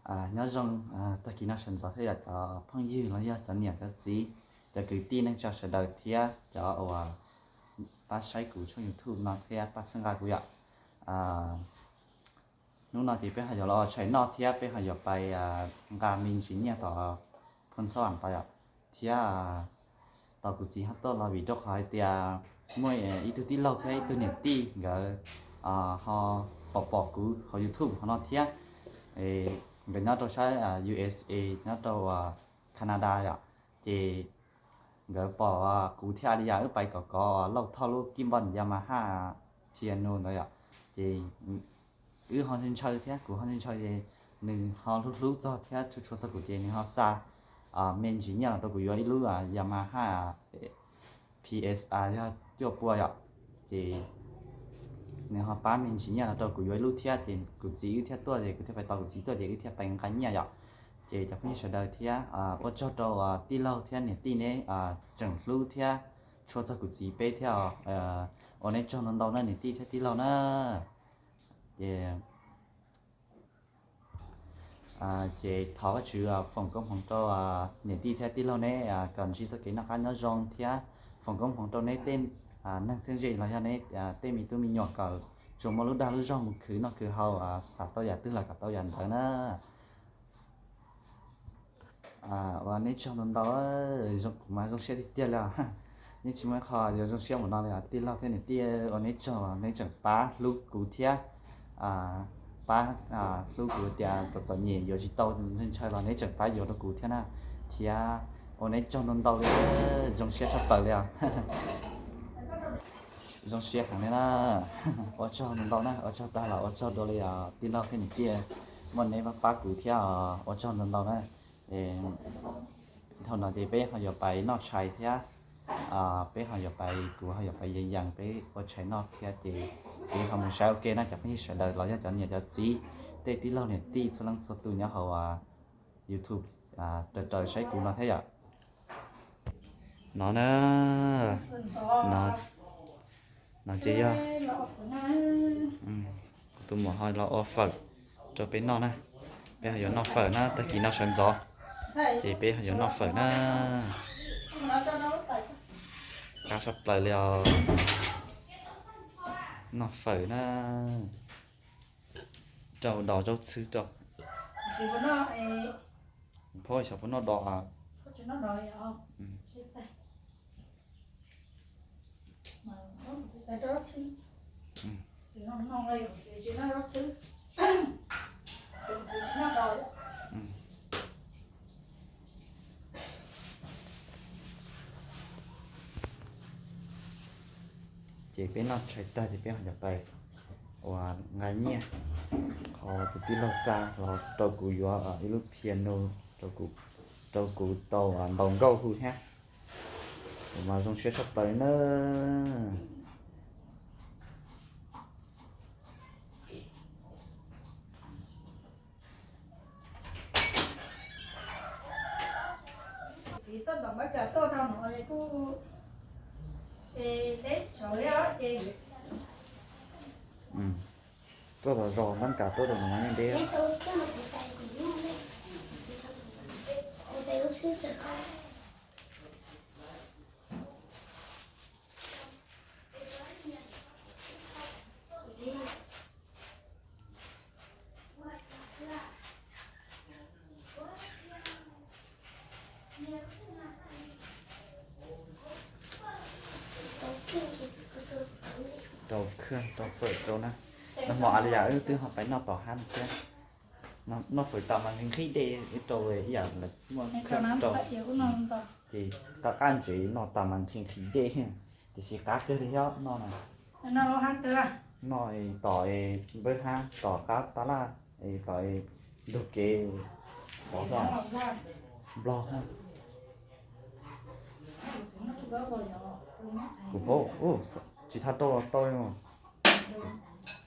Nyob zoo tag kis no sawv ntxov thiab yom cov phooj ywg los yog cov niam cov txiv, cov kwv tij neej tsa sawv daws thiab cov uas pab saib kuv tshooj YouTube no thiab pab txhawb nqa kuv yom. Hnub no ces peb ho yuav los ua tshais noj thiab peb ho yuav pais nqa me ntsis nyiaj tom Phoo Txhoj Am tod yom, thiab tos kuv txiv ho tuaj los vim rau qhov hais tias muaj ib tug tij laug thiab ib tug niam tij nkawd ho pom pom kuv hauv YouTube hov no thiab. Nkawd nyob rau sab U S A, nyob rau Canada yom, ces nkawd pom kuv thiab Alia wb pais kov kov Lauj Thoj lub keyboard Yamaha piano ntawd yom, ces wb ho ntshaw ntshaw thiab kuv ho ntshaw ntshaw ces nws ho hlub hlub txog thiab tshua tshua txog kuv ces nws ho xa me ntsis nyiaj los rau kuv yuav ib lub Yamaha P S R yog cuaj pua yom, ces nws ho pab me ntsis nyiaj los rau kuv yuav ib lub thiab ces kuv txiv wb thiaj tuaj ces kuv thiaj pais tos kuv txiv tuaj ces wb thiaj pais nqa nyiaj yom. Ces cov phooj ywg sawv daws thiab ua tsaug rau tij laug thiab niam tij neb tseem hlub thiab tshua txog kuv txiv peb thiab. Ua neb tsaug ntau ntau na niam tij thiab tij laug na. Ces ces thov Vajtswv foom koob hmoov rau niam tij thiab tij laug neb kom ntsib txoj kev noj qab nyob zoo thiab foom koob hmoov rau neb tej neeg txheeb ze los yog neb tej me tub me nyuam kom tsuas muaj lub dag lub zog mus khwv noj khwv haus, xav tau yam twg los kom tau yam ntawd na. Ua neb tsaug ntau ntau, kuv mas zoo siab tiag tiag li os. Yeej tsis muaj ib qho yuav zoo siab npaum no li os tij laug thiab niam tij, ua neb tsaug neb tseem pab hlub kuv thiab pab hlub kuv tias txom txom nyem yuav tsis tau ntshaw ntshaw los neb tseem pab yuav rau kuv thiab na, thiab ua neb tsaug ntau ntau li, zoo siab tshaj plaws li os. Zoo siab heev li na. Ua tsaug ntau ntau na, ua tsaug tag los ua tsaug dua li os tij laug thiab niam tij, muaj neb pab pab kuv thiab os, ua tsaug ntau ntau na. Dhau no ces peb ho yuav pais noj tshais thiab, peb ho yuav pais, kuv ho yuav pais yees yees peb ua tshais noj thiab ces peb ho mus saib ua ke no cov phooj ywg sawv daws los yog cov niam cov txiv, tej tij laug niam tij txhua leej txhua tus nyob hauv YouTube raws raws saib kuv no thiab yom. No na, no, no ces yog kuv tus muam ho los ua fawm rau peb noj na. Peb ho yuav noj fawm na, tag kis no sawv ntxov ces peb ho yuav noj fawm na. Qab tshaj plaws li os. Noj fawm na. Rau dos zaub txhwb rau. Phauj xyov puas noj dos. Ces peb noj tshais tag ces peb ho yuav pais ua nqa nyiaj, qhov tus tij laug xa los rau kuv yuav ib lub piano rau kuv tau ntaus nkauj hu thiab. Kuv mas zoo siab tshaj plaws na. Txiv tuaj tom Npab Kas tuaj rau no kuj deb tsawv li os ces. Tuaj tom zos Npab Kas tuaj rau no mas yeej deb. Rau khw rau fawm rau na. Nag hmo Alia wb twb ho pais noj tom hab thiab. Noj fawm tas mas nqhis nqhis dej, wb rau ib yam lawv muaj khw rau. Ces qab qab ntsev noj tas mas nqhis nqhis dej, tiam sis qab kawg li thiab noj na. Noj tom npawb hab tom qab tab laj, tom ntug kev, tod nplog. Kuv paub, tsis thab tau los tau.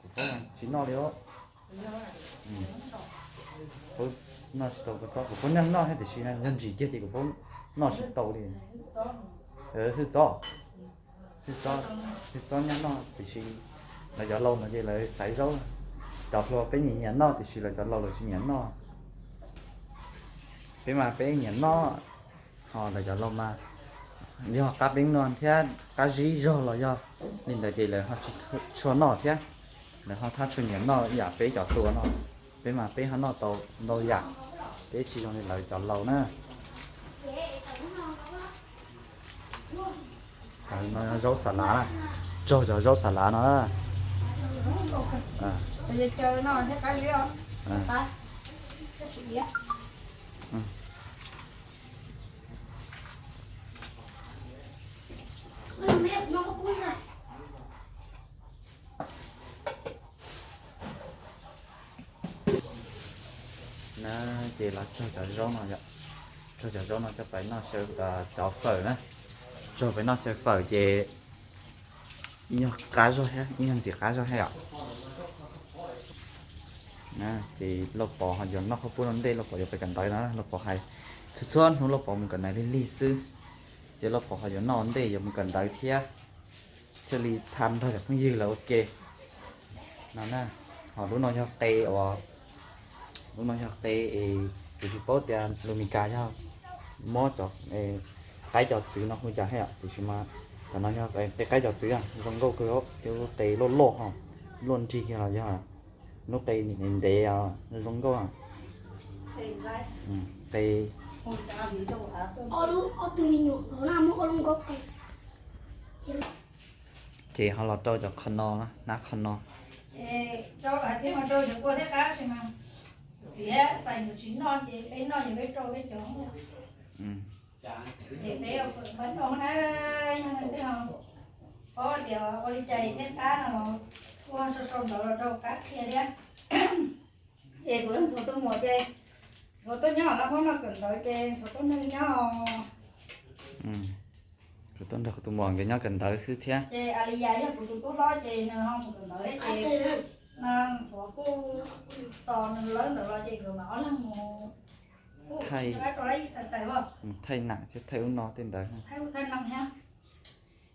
Kuv paub tsis noj li os. Paub noj tsis tau kua txob, kuv paub noj noj thiab tiam sis yog ntsim kiag ces kuv paub noj tsis tau li. Hwj txob, hwj txob, hwj txob nyob noj tiam sis lawv cov laus no ces lawv xaiv zaub. Cov hluas peb nyiam nyiam noj tiam sis lawv cov laus lawv tsis nyiam noj. Peb mas peb nyiam noj, ho lawv cov laus mas yog qab peeb no thiab qab zib zog los yog li ntawd ces lawv ho tsis tshua noj thiab. Lawv ho thaj tshua nyiam noj yam peb cov tuas no. Peb mas peb ho noj tau ntau yam, peb tsis zoo li lawv cov laus na. No zaub xas lav na, tsaug cov zaub xas lav no. Na, ces los tsaug cov zaub no, tsaug cov zaub no coj pais noj xyaw cov fawm na. Tsaug pais noj xyaw fawm ces ib nyuag qab zog thiab, ib nyuag ntxim qab zog thiab yom. Ces Lauj Pov ho yuav noj qhaub poob ua ntej, Lauj Pov yuav pais kawm ntawv no, Lauj Pov hais txhua txhua hnub Lauj Pov mus kawm ntawv lig lig xwb. Ces Lauj Pov ho yuav noj ua ntej yuav mus kawm ntawv thiab, thiaj li tha nrog cov phooj ywg lawv ua ke no na. Ho lub no yog qe uas, lub no yog qe es kuv tsis paub tias lus Meskas yog mob cov qaib cov txwv no hu cas thiab yom, tiam sis mas tam no yog qe qaib cov txwv zoo nkauj kawg, lub qe loj loj ho luaj nrig kiag los yog lub qe ntev ntev zoo nkauj. Qe Ces ho los rau cov qhov no, hnab qhov no. Rau hais tias ho rau cov kua thiab qab si mas txiv xais nws tsis noj ces peb noj ces peb rau peb cov. Ces peb ua fawm npab no na, yog no peb ho paub tias ua li cas thiab qab no los kuj sau sau ntawv los rau qab qhia thiab. Es kuv yog ntxhua tuaj muam ces ntxhua tuaj nyob Laj Huab no kawm ntawv ces ntxhua tuaj nrog nyob. Kuv tuaj nrog kuv tus muam nkawd nyob kawm ntawv xwb thiab. Ces Aliyas yog kuv tus tub hlob ces nws ho mus kawm ntawv thiab ces no ntxhua kuj tos nws lawv ntawd los ces nkawd mam ob leeg mus. Kuj tsis nyob rau lab ib xav tais os. Thaij nam thiab thaij ub no tej ntawd. Thaij ub thaij no thiab.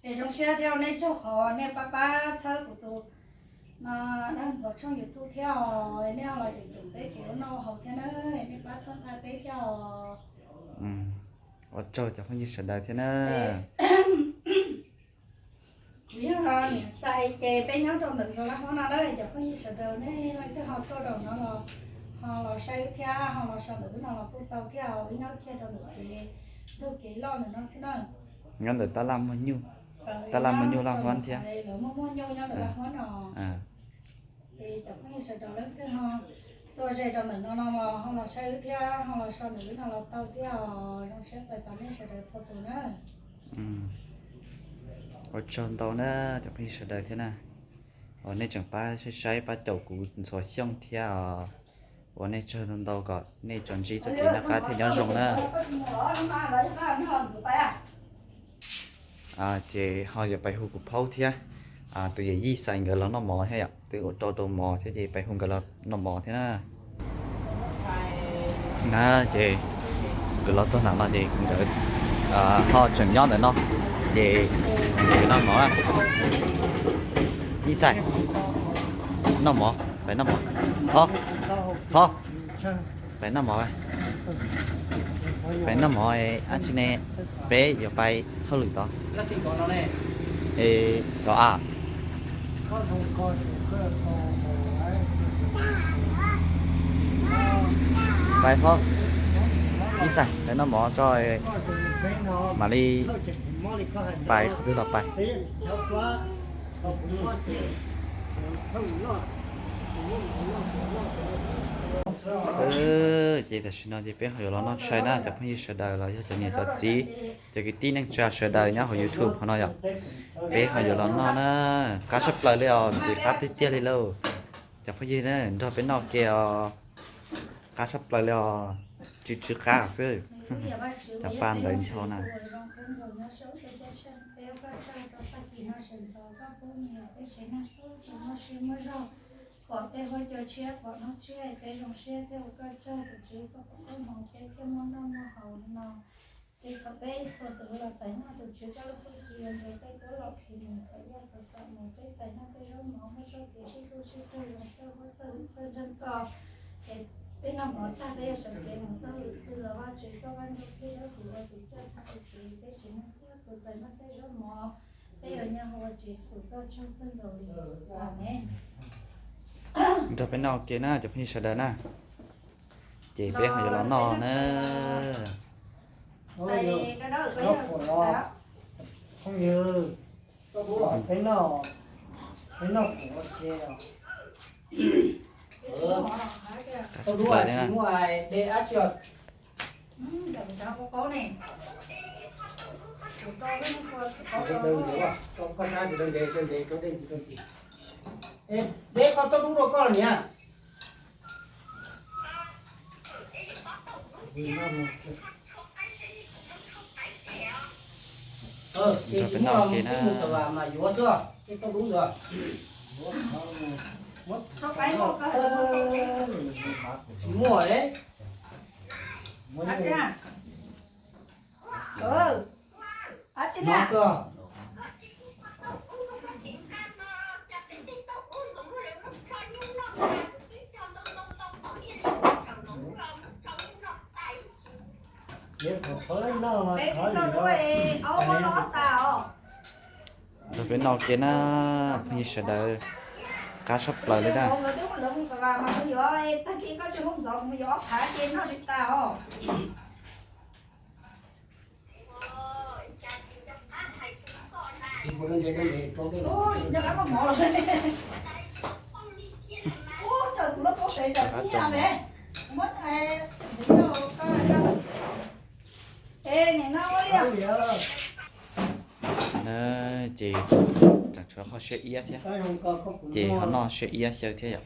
Es zoo siab thiab nej tsaug qhov nej pab pab txhawb kuv tus no, dab ntxuav tshooj YouTube thiab os, nej los yeem ceem peb kev ua noj ua haus thiab na, nej pab txhawb nqa peb thiab os. Ua tsaug cov phooj ywg sawv daws thiab na. Kuv yog niam xais ces peb nyob rau ntawm zos Laj Huab no na, cov phooj ywg sawv daws nej leej twg ho tuaj rau no los ho los saib wb thiab ho los so ntawm wb no los kuj tau thiab, wb nyob kiag rau ntawm kev ntug kev loj ntawm no xwb na. Nyob ntawm tab laj muag nyuj, tab laj muag nyuj Laj Huab thiab. Lawv muag muag nyuj nyob ntawm Laj Huab no. Es cov phooj ywg sawv daws leej twg ho tuaj ze rau ntawm no no los ho los saib wb thiab ho los so ntawm wb no los tau thiab os. Zoo siab txais tos nej sawv daws txhua tus na. Ua tsaug ntau na cov phooj ywg sawv daws thiab na, uas nej tseem pab saib saib pab caum kuv ntxhua Xyooj thiab os. Ua nej tsaug ntau ntau kom nej tsuas ntsib txoj kev noj qab thiab nyob zoo na. Ces ho yuav pais hu kuv phaub thiab tus yawm yij xais nkawd los noj mov thiab yom, twb ua rau rau mov thiab ces pais hu nkawd los noj mov thiab na. Na ces nkawd los txog nram no ces nkawd ho tseem nyob ntawm no ces noj mov. Yij xais, noj mov, pais noj mov. Phob, phob, pais noj mov. Pais noj mov, ab tsi ne, peb yuav pais hauj lwm tod. Es koj a, pais phob. Yij xais, pais noj mov tso, mam li pais qhov twg los pais. Ces tam sim no ces peb ho yuav los noj tshais na cov phooj ywg sawv daws los yog cov niam cov txiv, cov kwv tij neej tsa sawv daws nyob hauv YouTube hov no yom. Peb ho yuav los noj na, qab tshaj plaws li os, ntxim qab tiag tiag li lauj. Cov phooj ywg na nrog peb noj ke os, qab tshaj plaws li os, tsw tsw qab xwb. Cov paj ntawd ncho na. Pom tej huab cua tshiab pom no tshiab, peb zoo siab thiab ua koj tsaug tus Tswv koj pom koj hmoov peb thiaj muaj noj muaj haus no. Ces thaum peb txhua tus los txais noj tus Tswv koj lub hwj chim los ntawm tej kub los khi mus thaum yaj thaum xam mus peb txais noj tej zaub mov muaj txoj kev sib hlub sib pawg zoo siab huab txawj txawj ntseeg koj. Ces Peb noj mov tag peb yuav sawv kev mus txog lwm twg los Vajtswv koj Vaj Ntsujplig Dawbhuv ua tus coj txoj kev, peb tsis noj txhua tus txais noj tej zaub mov, peb yuav nyob hauv Vajtswv Yexus koj tsaug kawg nkaus li. Amees. Nrog peb noj ua ke na cov phooj ywg sawv daws na, ces peb ho yuav los noj na. Peb noj, peb noj pem ua ke. Tau dua tsis muaj de dab tsi os. Deb koj tau dub rau koj niam. Nrog peb noj ua ke na. Tsis muaj. Nrog peb noj ua ke na, phooj ywg sawv daws, qab tshaj plaws li na. Na, ces tseem tshuav qhov siab iab thiab, ces ho noj siab iab xyaw thiab yom.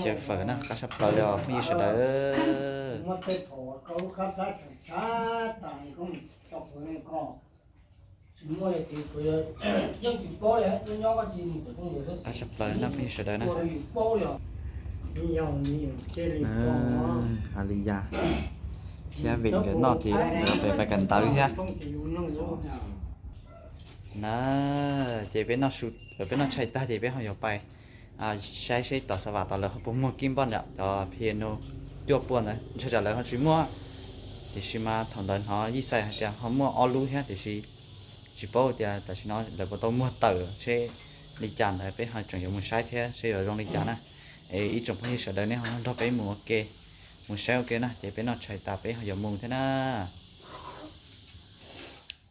Xyaw fawm na, qab tshaj plaws li os phooj ywg sawv daws. Qab tshaj plaws na phooj ywg sawv daws na. Hais li yas thiab vim nkawd noj ces nkawd pais kawm ntawv thiab. Na, ces peb noj su, peb noj tshais tag ces peb ho yuav pais saib seb tom Xav Vam tom lawv ho puas muag kib npoj yom, cov piano cuaj puas ntawd, ntshai tsam lawv ho tsis muag. Tiam sis mas thaum ntawd hnov Yij Xais hais tias ho muaj ob lub thiab, tiam sis tsis paub tias tam sim no lawv puas tau muag tawm seb li cas ntawd, peb ho tseem yuav mus saib thiab seb yuav zoo li cas na. Es ib tsoom phooj ywg sawv daws nej ho nrog peb mus ua ke, mus saib ua ke na, ces peb noj tshais tas peb ho yuav mus thiab na.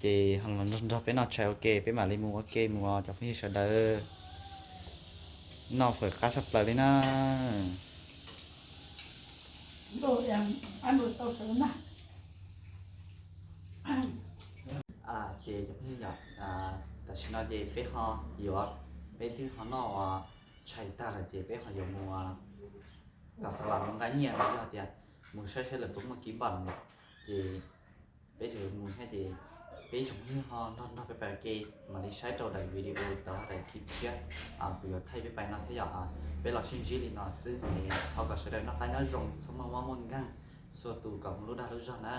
Ces ho los nrog nrog peb noj tshais ua ke, peb mam li mus ua ke mus os cov phooj ywg sawv daws. Noj fawm qab tshaj plaws li na. Ces cov phooj ywg, tam sim no ces peb ho yuav, peb twb ho noj ua tshais tag lawm ces peb ho yuav mus tom Xav Vam mus nqa nyiaj no, yog tias mus saib saib lawv puas muaj kib npoj no, ces peb tseem yuav mus thiab ces peb ib tsoom phooj ywg ho nrog nrog peb pais ua ke, mam li saib rau daim video tau daim clip tshiab kuv yuav thaij peb pais no thiab yom. Peb los sib ntsib li no xwb, thov kom sawv daws noj qab nyob zoo, txhob muaj mob muaj nkeeg, txhua tus kom mus lub dag lub zog na.